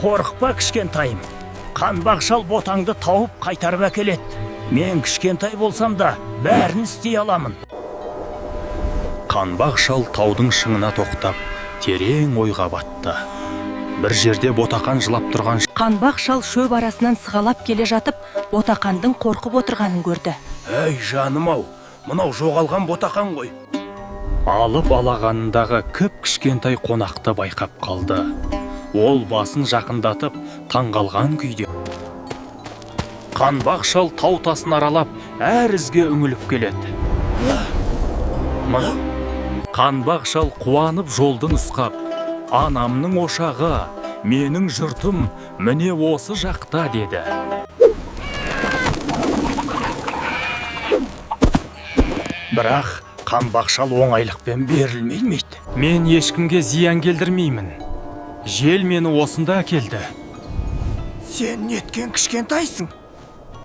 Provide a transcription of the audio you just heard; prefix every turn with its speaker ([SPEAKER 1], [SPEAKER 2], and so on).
[SPEAKER 1] Қорықпа, кішкентайым. Қанбақ шал ботаңды тауып қайтарып әкеледі. Мен кішкентай болсам да, бәрін істей аламын. Қанбақ шал таудың шыңына тоқтап, терең ойға батты. Бір жерде ботақан жылап тұрған.
[SPEAKER 2] Қанбақ шал шөп арасынан сығалап келе жатып, ботақанның қорқып отырғанын көрді.
[SPEAKER 1] Әй, жаным ау, мынау жоғалған ботақан ғой. Алып алағанындағы кіп кішкентай қонақты байқап қалды. Ол басын жақындатып, таңғалған күйде. Қанбақ шал тау тасын аралап, әр ізге үңіліп келеді. Қанбақ шал қуанып жолды нұсқап, анамның ошағы, менің жұртым міне осы жақта, деді. Бірақ қанбақ шал оңайлықпен берілмейді. Мен ешкімге зиян келтірмеймін. Жел мені осында әкелді. Сен неткен кішкентайсың?